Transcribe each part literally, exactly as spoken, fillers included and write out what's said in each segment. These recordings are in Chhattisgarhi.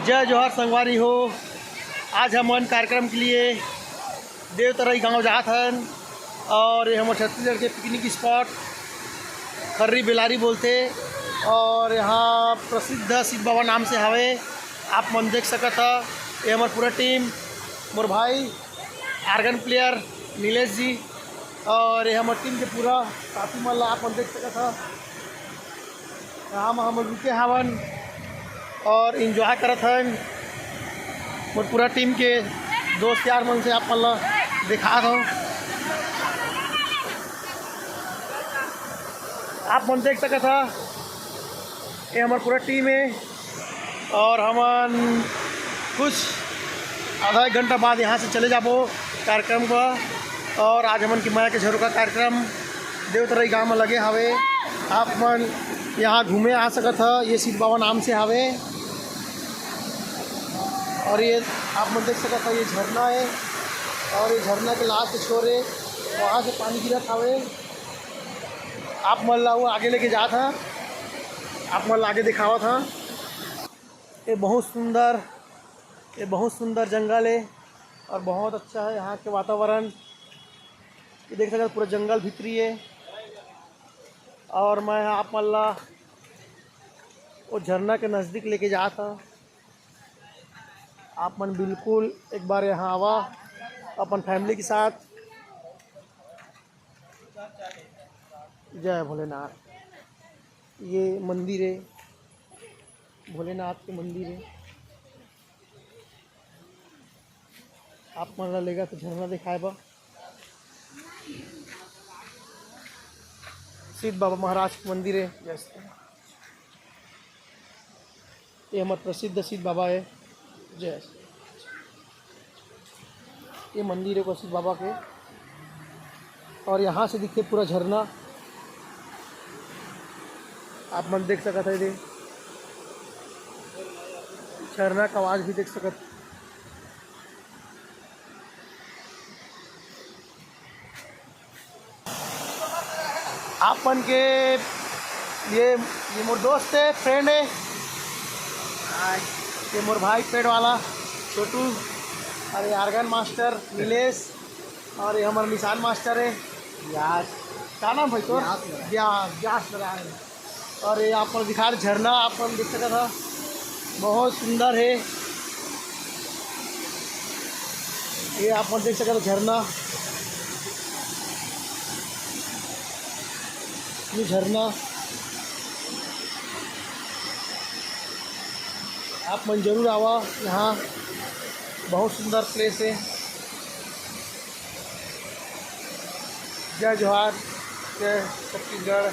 जय जोहार संगवारी हो, आज हमन कार्यक्रम के लिए देवतरई गांव जात हन और ये हमर छत्तीसगढ़ के पिकनिक स्पॉट खर्री बेलारी बोलथे और यहाँ प्रसिद्ध शिव बाबा नाम से हवे। आप मन देख सकत ह, ये हमर पूरा टीम, मोर भाई आर्गन प्लेयर नीलेश जी और ये हमर टीम के पूरा साथी मन ला आप मन देख सकत ह। यहाँ म हमन रुके हावन और एंजॉय करत हन। मोर पूरा टीम के दोस्त यार मन से आप मन ला दिखात हूँ। आप मन देख सकत ह, ये हमर पूरा टीम है और हमन कुछ आधा एक घंटा बाद यहाँ से चले जाबो कार्यक्रम का। और आज हमन के मया के झरोखा कार्यक्रम देवतरई गांव में लगे हवे। आप मन यहाँ घूमे आ सकत ह, ये शिव बाबा नाम से हवे। और ये आप मन देख सकत ह, ये झरना है और ये झरना के लास्ट छोर है, वहाँ से पानी गिरत हवे। आप मन ला वो आगे लेके जात ह, आप मन ला आगे दिखावत ह। ये बहुत सुंदर, ये बहुत सुंदर जंगल है और बहुत अच्छा है यहाँ के वातावरण। ये देख सकत पूरा जंगल भीतरी है और मैं आप मन ला वो झरना के नज़दीक लेके जात ह। आप मन बिल्कुल एक बार यहाँ आवा अपन फैमिली के साथ। जय भोलेनाथ। ये मंदिर है, भोलेनाथ के मंदिर है। आप मन ला लेगा तो झरना दिखाए बा। शिव बाबा महाराज के मंदिर है। जय श्री राम। ये हमर प्रसिद्ध शिव बाबा है। जय श्री राम। ये मंदिर है शिव बाबा के और यहाँ से दिखते पूरा झरना। आप मन देख सकत है, ये झरना का आवाज़ भी देख सकत। आप मन के ये, ये मोर दोस्त है, फ्रेंड है, ये मोर भाई पेड़ वाला छोटू, और ये आर्गन मास्टर नीलेश, और ये हमर निशान मास्टर है। यार, का नाम भाई तोर? व्यास नारायण। व्यास, व्यास नारायण। और ये आप मन दिखा रहे झरना, आप मन देख सकत ह, बहुत सुंदर है। ये आप मन देख सकत ह झरना, ये झरना आप मन जरूर आवा यहाँ, बहुत सुंदर प्लेस है। जय जोहार, जय छत्तीसगढ़।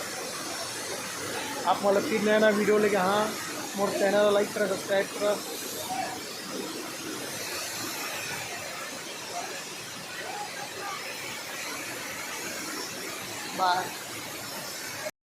आप मन ला फिर नया नया वीडियो लेके, हाँ, मोर चैनल ला लाइक करा, सब्सक्राइब करा। बाय।